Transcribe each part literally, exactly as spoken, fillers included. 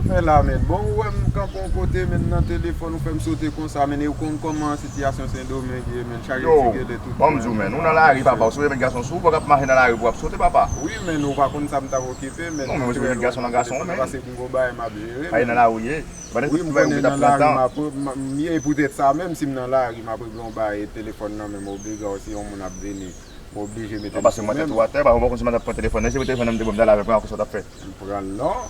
Fè la, men. Bon, ou wè m kanpe yon kote, men, nan telefòn, ou fè m sote konsa, men, e ou konn kòman sitiyasyon Sendomeng ye, men, chaje ti gele tout. Yo, bon, m di w, men, ou nan lari, papa, ou sou remèd gason sou, ou pa ka mache nan lari pou w ap sote, papa. Wi, men, ou pa konn sa m t ap okipe, men. Non, men, ou sou remèd gason nan gason, men. Pase pou m gon bagay m ap jere, men. Wi, m konnen nan lari, m ap, m, m ye, poutèt sa menm, si m nan lari, m ap regle yon bagay, telefòn nan, men m oblije, si yon moun ap vini, m oblije mete l sou men m. Paske mwen tèt ou atè, pa, ou pa konn si m t ap pran telefòn nan, si telefòn nan m te ban m talè avèk mwen, sa w t ap fè. M pran l non.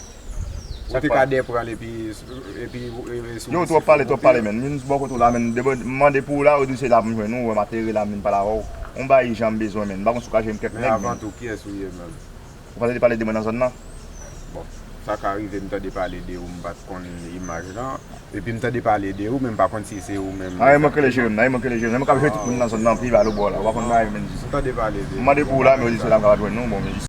Ou te ka dè pran l epi, epi, e, e, sou. Yo, twòp pale, twòp pale, men. Vin bò kote w la, men. M mande pou ou la, ou di se la pou m jwenn ou, wè m atere la, m vin pale avè w. Yon bagay ijan m bezwen, men. M pa konn si w ka jere m kèk nèg, men. Men avan tou, kiyès ou ye menm? Ou pa tande pale de mwen nan zòn nan? Bon, sa ka rive m tande pale de ou, m pa t konn imaj lan. Epi m tande pale de ou, men m pa konn si se ou menm. A, e mwen k rele jere m nan, e mwen k rele jere m nan. E mwen k ap jere tout moun nan zòn nan, pi ba lobò la. Ou pa konn bagay, men jis. M tande pale de ou. M mande pou ou la, men ou di se la m ka pa jwenn nou, bon, men jis.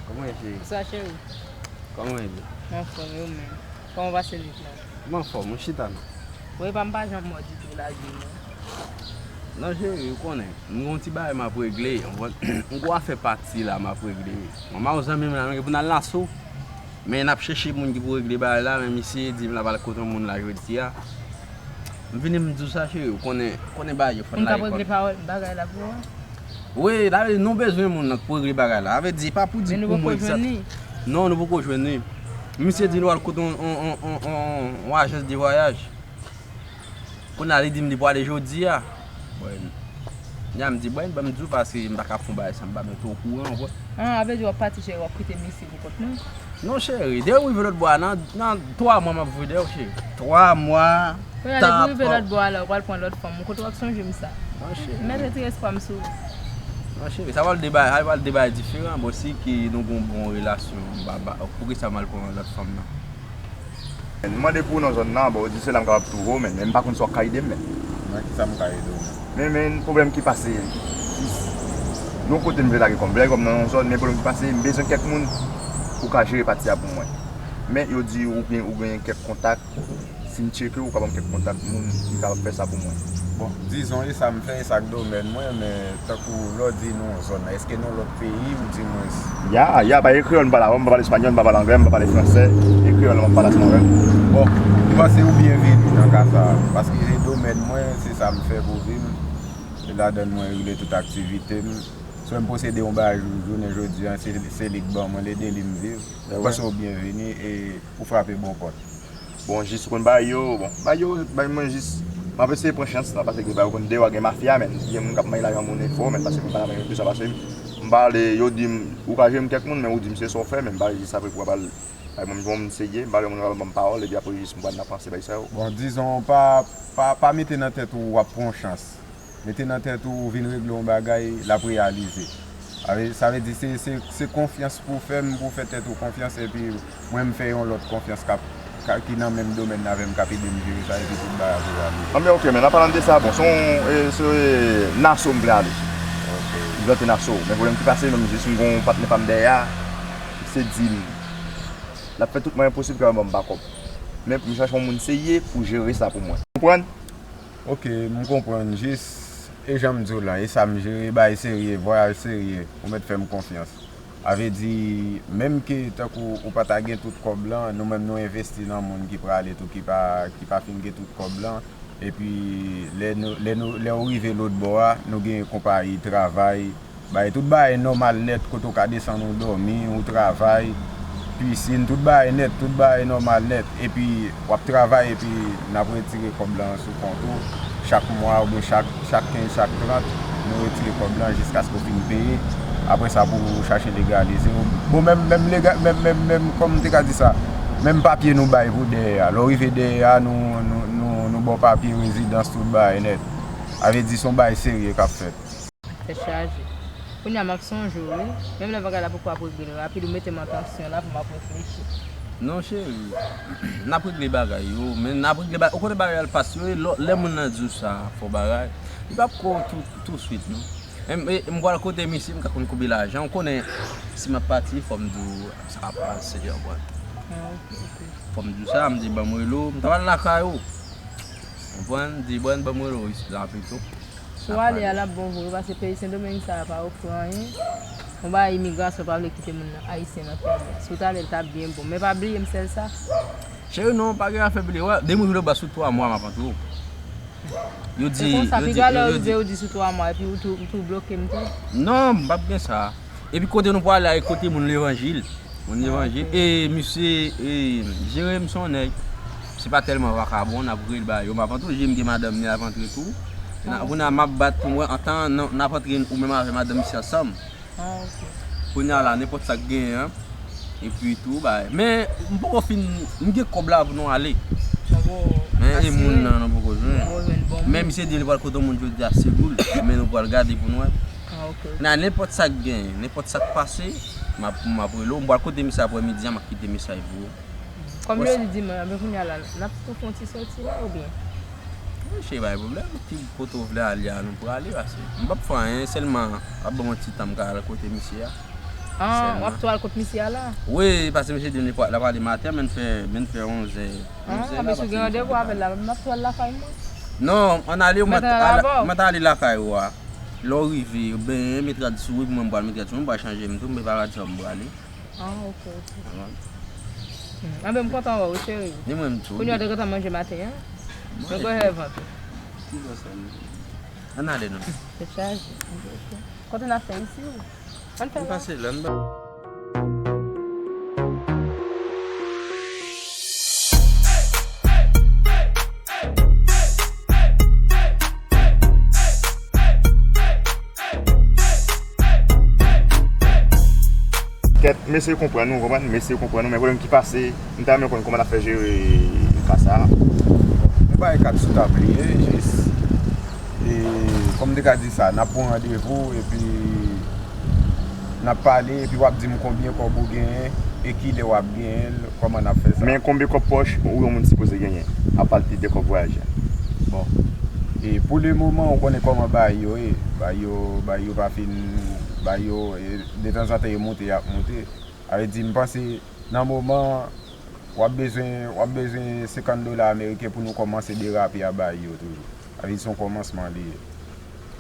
Kòman w ye, cheri? Sa, cheri? Kòman w ye? Mwen anfòm, e ou menm? Kòman w pase nwit lan? Mwen anfòm, mwen chita non. Wi, pa m pa janm wè w ditou lage non. Non, cheri, ou konnen, m gon ti bagay m ap regle, ou konprann? M gon afè pati la m ap regle. Manman, ou zanmi m la, nou gen pou n al Naso. Men n ap chèche moun ki pou regle bagay la, men misye di m l ap al kote yon moun la jodi a. M vini m di w sa, cheri, ou konnen, konnen bagay yo fò n lage kò n. Moun k ap regle pawòl, bagay la pou ou? Wi, sa vle di nou bezwen moun nan k pou regle bagay la. Sa vle di, pa pou di pou mwen egzak. Men nou poko jwenn li? Non, nou poko jwenn li. Misye di nou al kote yon, yon, yon, yon, yon, yon ajans de vwayaj. Kounye a, li di m li pwale jodi a. Bon, nya m di, bon, ban m di w paske m pa ka fè yon bagay san m pa mete w okouran, ou konprann? Ah, sa vle di w ap pati, cheri, w ap kite misye pou kont nou? Non, cheri, depi w rive lòt bò a, nan, nan twa mwa m ap voye dèyè w, cheri. Twa mwa. Kounye a, depi w rive lòt bò a la, ou pral pran lòt fanm, ou kote w ap sonje m sa? Non, cheri. M mèt retire espwa m sou ou. Non, cheri, sa pral de bagay, sa pral de bagay diferan, bon, si ke nou gon bon relasyon, ba, ba, poukisa m al pran lòt fanm nan? M mande pou ou nan zòn nan, bon, ou di se la m kapab twouve w, men, men m pa konn si w ap ka ede m, men. Nan kisa m ka ede w, men? Men, men, pwoblèm ki pase, jis, yon kote m vle lage kò m, vle lage kò m nan yon zòn, men pwoblèm ki pase, m bezwen kèk moun pou ka jere pati a pou mwen. Men, yo di ou gen, ou gen kèk kontak, si m tcheke, ou ka ban m kèk kontak moun ki kapab fè sa pou mwen. Bon, dizon, e sa m fè, e sa k domèn mwen, men tankou lè w di nou yon zòn nan, èske nou lòt peyi, ou di mwens? Ya, ya, paske kreyòl m pale avè w, m pa pale espanyòl, m pa pale anglè, m pa pale fransè, e kreyòl m ap pale ansanm avè w. Bon, m panse ou byenveni nan ka sa a, paske se domèn mwen, se sa m fè pou vi m, se ladan l mwen regle tout aktivite m. Swa m posede yon bagay jou-, jounen jodi a, se, se li k ban mwen l, ede li m viv. M panse ou byenveni e ou frape bon pòt. Bon, jis ou konn bagay yo, bon, bagay yo, bagay mwen jis, m ap eseye pran chans la, paske gen bagay ou konn deyò a gen mafya, men, gen moun k ap manyen lajan moun e fo, men, paske m pa nan menm bezwen pase m. M pale, yo di m, ou ka jere m kèk moun, men ou di m se sa w fè, men m pale jis apre pou w ap al, bagay mwen, bon, m seye, m pale moun yo ban m pawòl, epi apre jis m pral nan panse bagay sa yo. Bon, dizon, pa, pa, pa mete nan tèt ou w ap pran yon chans. Mete nan tèt ou, ou vin regle yon bagay, l ap reyalize. Sa vle, sa vle di se, se, se konfyans pou w fè m, pou w fè tèt ou konfyans, epi mwen m fè yon lòt konfyans k ap, ka, ki nan menm domèn avè m, k ap ede m jere sa, epi tout bagay ap reyalize. Anben, oke, men an palan de sa, bon, se yon, e, se, e, Naso m vle ale. Oke. M vle antre Naso. Men pwoblèm ki pase, menm jis m gon patnè pa m dèyè a, se di m, l ap fè tout mwayen posib pou l ban m bakòp. Men pou m chache yon moun serye pou jere sa pou mwen. Konprann? Oke, m konprann. Jis, e jan m di w lan, e sa m jere, bagay serye, vwayaj serye. Ou mèt fè m konfyans. Sa vle di, menm ke tankou ou pa ta gen tout kòb lan, nou menm nou envesti nan moun ki prale tou, ki pa, ki pa fin gen tout kòb lan. Epi, lè nou, lè nou, lè ou rive lòt bò a, nou gen konpayi, travay, bay tout bagay nòmal nèt, kote w ka desann ou dòmi, ou travay, pisin, tout bagay nèt, tout bagay nòmal nèt. Epi, w ap travay, epi n ap retire kòb lan sou kont ou, chak mwa, oubyen chak, chak kenz, chak trant, nou retire kòb lan jiskaske w fin peye. Apre sa, pou w chache legalize w. Bon, menm, menm lega-, menm, menm, menm, kòman m te ka di sa? Menm papye nou bay pou dèyè a. Lè w rive dèyè a, nou, nou, nou, nou ba w papye rezidans, tout bagay nèt. Sa vle di se yon bagay serye k ap fèt. Tèt chaje. Kounye a m ap sonje w, wi. Menm lè bagay la poko ap regle rapid, ou mete m an tansyon la pou m ap reflechi. Non, cheri. N ap regle bagay yo, men n ap regle bagay. Ou konnen bagay al pase yo, e lò, lè moun nan di w sa, fò bagay. Li p ap kwè w tou, touswit, non. M, e, m pral kote misye, m ka konn konbyen lajan. Ou konnen, si m ap pati, fò m di w, sa ap pase, w konprann. Ah, ok, ok. Fò m di w sa, m di, "Ban m rele w, m ta pral lakay ou." Ou konprann? M di, "Bon, ban m rele w la pito." Si w ale a, l ap bon vre, paske peyi Sendomeng sa a pa ofri anyen. Yon bagay imigrasyon pa vle kite moun nan, ayisyen nan fè. Si w t ale, l t ap byen bon. Men pa bliye m sèl sa. Cheri, non, pa gen afè bliye. Wè, depi m rive Lobas sou twa mwa, m ap antre w. Yo di, e konsa, yo di, piga lè yo, yo di, rive, yo di sou twa mwa, epi ou tou, ou tou bloke m tou. Non, m p ap gen sa. Epi kote nou prale a, e kote moun levanjil. Moun levanjil. Ah, ok. E misye, e, Jerem se yon nèg. Se pa tèlman vakabon, n ap rele ba yo. M ap antre, Jerem gen madanm li, l ap antre tou. N a, ah, kounye a, m ap bat pou mwen, antan n, n ap antre, ou menm avè madanm misye ansanm. Ah, ok. Kounye a la, nenpòt sa k genyen an. Epi tou, bay. Men, m poko fin, m gen kòb la pou nou ale. Poko. Men, e moun nan, nou poko jwenn. Poko jwenn bon moun. Men misye di li pral kote yon moun jodi a Segoul. Men nou pral gade pou nou wè. Ah, ok, ok. Nan nenpòt sa k genyen, nenpòt sa k pase, m ap, m ap rele w. M pral kote misye aprè midi a, m ap kite mesaj pou ou. Kòm yo di mwen, anben kounye a la, n ap tou fè yon ti soti la, oubyen? Monchè, pa gen pwoblèm. Ki kote w vle ale a, nou prale, paske m p ap fè anyen, sèlman ap ban m yon ti tan m ka al kote misye a. Ah, w ap tou al kot misye a la? Wi, paske misye di m li pra-, l ap ale maten, men fè, men fè onzè. Ah, onzè la, apre si w gen randevou avè l la, m ap tou al lakay mwen. Non, ann ale, mwen ta ale lakay ou a. Lè w rive, benyen, met rad sou ou, epi mwen m pral met rad sou mwen, m pral chanje m tou, m prepare rad sa m prale. Ah, ok, ok. Anben, m kontan wè w, cheri. Ni mwen tou. Kounye a, w te gentan manje maten an? Mwen go ahead, vantou. Ki bò sa nou? Ann ale non. Tèt chaje. Ok, ok. Kote n ap fè isi ou? Ann fè la. Ann pase la, ann ba. Kèt, m eseye konprann ou, konprann, m eseye konprann ou, men pwoblèm ki pase, m ta renmen konn kòman n ap fè jere ka sa a. Yon bagay k ap sou tab li ye, jis, e, kòm m te ka di sa, n ap pran randevou, epi n ap pale, epi w ap di m konbyen kòb ou genyen, e kilè w ap genyen l, kòman n ap fè sa. Men konbyen kòb pòch ou yon moun sipoze genyen, apa l pi de kòb vwayaj la? Bon. E pou le moman, ou konnen kòman bagay yo ye. Bagay yo, bagay yo pa fin, bagay yo, e, detanzantan yo monte, y ap monte. Sa vle di, m panse, nan moman, w ap bezwen, w ap bezwen senkant dola ameriken pou nou kòmanse derape a bagay yo toujou. Sa vle di, se yon kòmansman li ye.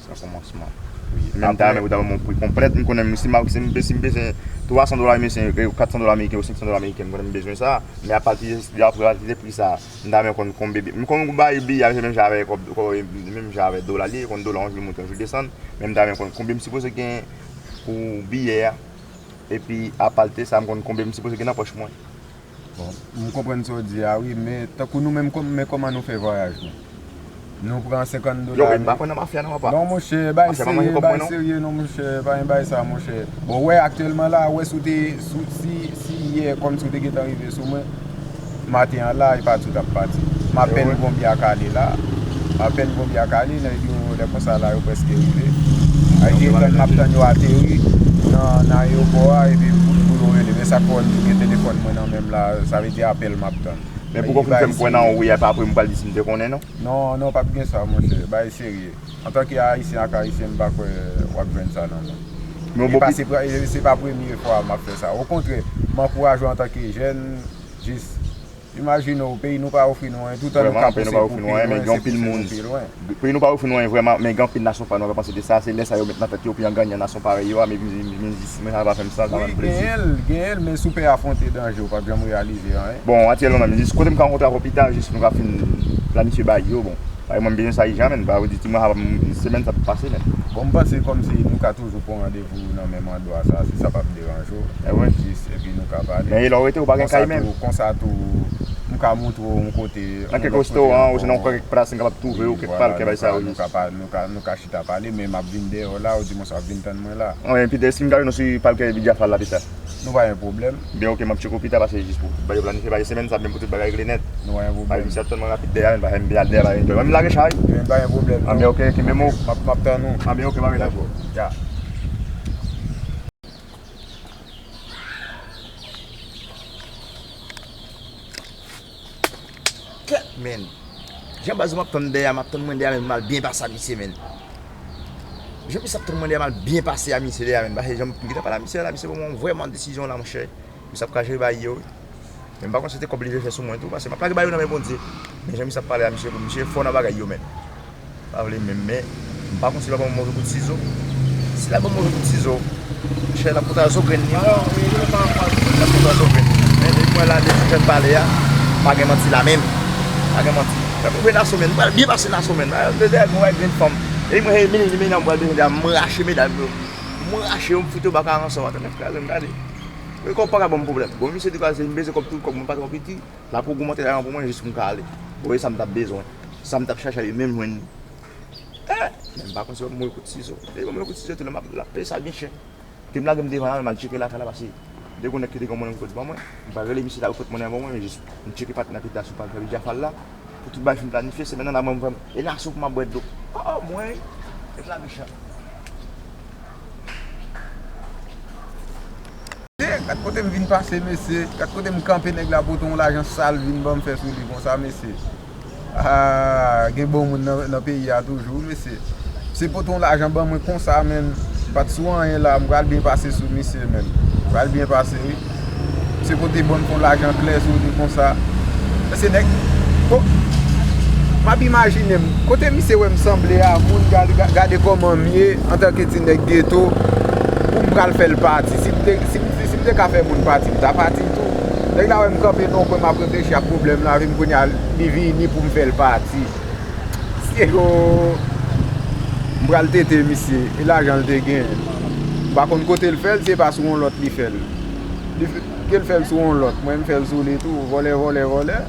Se yon kòmansman. Wi. Men m ta renmen pou w ta ban m yon pri konplèt. M konnen si m, si m, si m bezwen twa san dola ameriken, e, kat san dola ameriken ou senk san dola ameriken, m konnen m bezwen sa. Men apati de, apati de pri sa, m ta renmen konn konbyen bi-, m konn bay biyè a, se menm jan avèk, kòb, kòb, menm jan avèk dola li ye, konn dola yon jou li monte, yon jou li desann. Men m ta renmen konn konbyen m sipoze gen pou biyè a. Epi, apati de sa, m konn konbyen m sipoze gen nan pòch mwen. Bon, m konprann sa w di a, wi, men tankou nou menm, kòm, men kòman nou fè vwayaj nou? Nou pran senkant dola. Yo, men m pa pran nan mafya non, papa. Non, monchè, bay serye, bay serye, non, monchè, pa gen bay sa, monchè. Bon, wè, aktyèlman la, wè, si w te, si, si, si yè, kòmsi w te gentan rive sou mwen, maten an la, e pa di w t ap pati. M apèn gon biyè a kale la. M apèn gon biyè a kale, nèg yo, lè konsa la, yo prèske rive. Ay, gen tan m ap tann yo ateri nan, nan ayewopò a, epi pou, pou yo rele. Men sa k fè w di w gen telefòn mwen nan men m la, sa vle di apèl m ap tann. Men poukò w fin fè m kwè nan yon wi a, epi apre m pral di si m te konnen, non? Non, non, p ap gen sa, monchè. Bagay serye. Antanke Ayisyen ak Ayisyen, m pa kwè w ap jwenn sa nan mwen. E pa, se pa, e se pa premye fwa m ap fè sa. Okontrè, m ankouraje w antanke jèn, jis imajine w, peyi nou pa ofri nou anyen, toutan nou ka pouse pou pi lwen, se pouse nou pi lwen. Peyi nou pa ofri nou anyen vrèman, men gen anpil nasyon pa nou ap panse de sa, se lè sa yo met nan tèt yo pou y al ganyan nasyon parèy yo a, men vin, vin, vin jis, men sa pa fè m sa, sa pa fè m plezi. Wi, genyen l, genyen l, men si w pè afwonte danje, w p ap janm reyalize anyen. Bon, aktyèlman menm, jis kote m ka rankontre avè w pita, jis nou ka fin planifye bagay yo, bon. Paske mwen, m bezwen sa ijan, menn, pa di ti mwen, semèn sa p ap pase, menn. Bon, m panse kòmsi nou ka toujou pran randevou nan menm andwa sa, si sa p ap deranje w. Jis, epi nou ka pale. Men e lè w rete, ou pa gen kay menm. Konsa tou, konsa tou, m ka montre w yon kote, nan kèk restoran, osnon nan kèk plas, m kapab twouve w kèk pa, kèk bagay sa yo. Nou ka pa, nou ka, nou ka chita pale, men m ap vin dèyè w la, ou di mwen sa, w ap vin tann mwen la. Anben, Peter, si m gade nou sou palkè Bidjafal la pita. Nou pa gen pwoblèm. Byen, oke, m ap tcheke w pita, paske jis pou bagay yo planifye, paske semèn sa, m gen pou tout bagay regle nèt. Nou pa gen pwoblèm. Misye ap tann mwen rapid dèyè, men pa gen, m al dèyè, pa gen pwoblèm. M lage chay. Ebyen, pa gen pwoblèm. Anben, oke, kenbe m. M ap, m ap tann ou. Anben, oke, pa gen. Dakò. Ya. Kèt, menn. Jan baz m ap tann dèyè, m ap tann mwen dèyè, men m al byen pase ak misye, menn. Jan misye ap tann mwen dèyè m al byen pase a misye dèyè a, menm, paske jan m gentan pale a misye la, misye ban mwen vrèman desizyon la, monchè. Misye ap krache bay yo, wi. Men m pa konn si se te kòb li vle fè sou mwen tou, paske m ap lage bay yo nan men Bondye. Men jan misye ap pale a misye, pou misye fò nan bagay yo, menn. Pa vle menm, men m pa konn si l ap ban m move kout sizo. Si l ap ban m move kout sizo, monchè, l ap konn al zo grenn li. L ap konn al zo grenn li. Men depi mwen la, depi m fèk pale a, pa gen manti la menm. Pa gen manti. Fè m ouvè Naso, menn. M pral byen pase Naso, menn. M te dèyè mwen wè grenn fanm. E mwen, e mini, mini, m pral bezwen de a, m rache medam yo. M rache yo, m fout yo baka ansanm. Atè, nèg kraze m, gade. Wi, kòb pa ka ban m pwoblèm. Bon, misye di, gade, se m bezwen kòb tout, kòb mwen pa twò piti. L ap ogmante lajan pou mwen jis pou m ka ale. Bon, e sa m t ap bezwen. Sa m t ap chache a, li menm jwenn li. Eh, men m pa konn si l ap ban m move kout sizo. Depi l ban m move kout sizo, tou lè m ap, l ap peye sa byen chè. Ke m lage m devan la, m al tcheke lakay la, paske de gon nèg ki te gen mwen nan kot ban mwen. M pral rele misye la, pot mwen nan ban mwen, men jis m tcheke patnè ki ta sou pral fè Bidjafal la. Pou tout bagay fin planifye, semèn nan, la mwen m vrèman. E Naso pou m ap bwè dlo. Oh, mwen, nèg la mechan. Gad kote m vin pase, mesye. Gad kote m kanpe, nèg la pote yon lajan sal vin ban m fè sou li konsa, mesye. Ah, gen bon moun nan, nan peyi a toujou, mesye. Se pote yon lajan ban mwen konsa, menn. M pa t sou anyen la, m pral byen pase sou misye, menn. M pral byen pase, wi. Se pote ban m fon lajan klè sou li konsa. Mesye nèg, oh, m ap imajine m. Kote misye wè m sanble a, moun gade, gade kòman m ye antanke ti nèg geto, pou m pral fè l pati. Si m te, si m, si m te ka fè moun pati, m ta pati tou. Nèg la wè m kanpe nan yon kwen, m ap reflechi ak pwoblèm lavi m, kounye a, li vini pou m fè l pati. Se yo, m pral tete misye, e lajan l te genyen. M pa konn kote l fè l, se pa sou yon lòt li fè l. Li f-, ke l fè l sou yon lòt, mwen m fè l sou li tou, vòlè, vòlè, vòlè.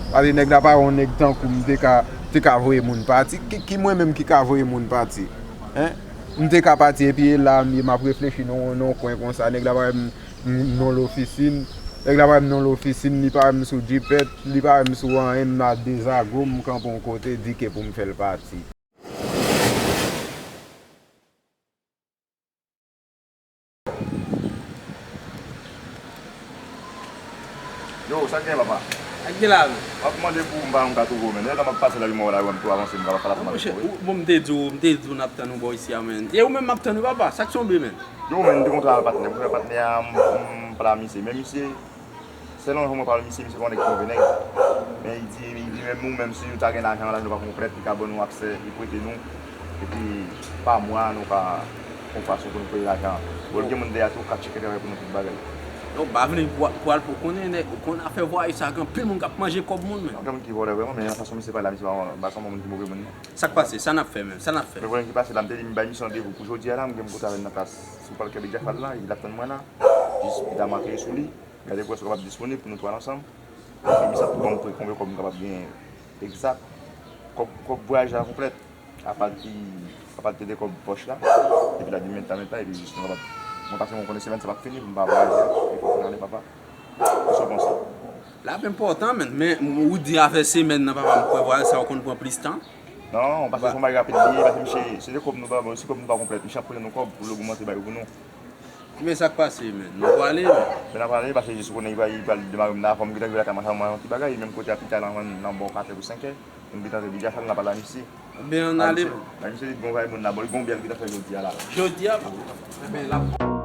Paske nèg la pa yon nèg tankou m te ka, te ka voye moun pati. Ki, ki mwen menm ki ka voye moun pati? Hein? M te ka pati epi e la m ye, m ap reflechi nan, nan yon kwen konsa. Nèg la pa wè m, m nan lofisin. Nèg la pa wè m nan lofisin, li pa wè m sou jipèt, li pa wè m sou anyen, m nan dezago, m kanpe yon kote, di ke pou m fè l pati. Yo, sa k gen, papa? Sa k gen la menm? M ap mande pou m pa yon ka twouve w, men lè m ap pase la, m wè w la, m tou avanse, m pa pale ansanm avèk ou, wi. Bon, m te di w, m te di w n ap tann ou bò isi a, men. E ou menm m ap tann ou, papa, sa k tonbe, men? Yo, men, m te kontre al patnè, m kontre al patnè a, m, m pale a misye, men misye, selon jan mwen pale misye, misye pa yon nèg ki move nèg. Men li di, li di menm nou, menm si nou ta gen lajan, lajan nou pa konplèt, li ka ban nou aksè, li prete nou. Epi, pa mwa, nou ka fè yon fason pou nou peye lajan an. Bon, gen moun dèyè tou, k ap tcheke travay pou nou tout bagay. Non, m pa vle pou, pou al pou konnen, nèg, ou konn afè vwayou sa, gen anpil moun k ap manje kòb moun, men. Gen moun ki vòlè vrèman, men nan fason misye pale la, misye pa, pa sanble yon moun ki move moun, non. Sa k pase? Sa n ap fè menm? Sa n ap fè? Men pwoblèm ki pase la, m te di m bay misye randevou pou jodi a la, m gen m kontre avè l nan plas sou palkè Bidjafal la, li ap tann mwen la. Jis pou ta m antre sou li. Gade pou wè si w kapab disponib pou nou tou al ansanm. Epi misye ap ban m prè konbyen kòb m kapab genyen egzak. Kòb, kòb vwayaj la konplèt. Apati, apati de kòb pòch la. Epi la di menta menta, epi jis nou kapab. Mwen pase mwen konnen semèn sa p ap fini pou m pa vwayaje. Epi pou ale papa. Kisa w panse? L ap enpòtan, menn. Men ou di afè semèn nan, papa, m kwè vwayaj sa yo konn pran plis tan. Non, paske se yon bagay rapid li ye, paske misye, se de kòb nou ba, bon, si kòb nou pa konplèt, misye ap prete nou kòb pou l ogmante bagay pou nou. Men sa k pase, men? Nou prale, men? Men n a prale, paske jis ou konnen li pral, li pral demare m nan, fò m gentan rive lakay mwen, fè mwen yon ti bagay, menm kote a pita la, nan bò katè pou senkè, pou m gentan rive Bidjafal, n a pale a misye. Ebyen, ann ale, men. Misye di gon vagabon la, bon, li gon byè l gentan fè jodi a la. Jodi a? Ebyen, l ap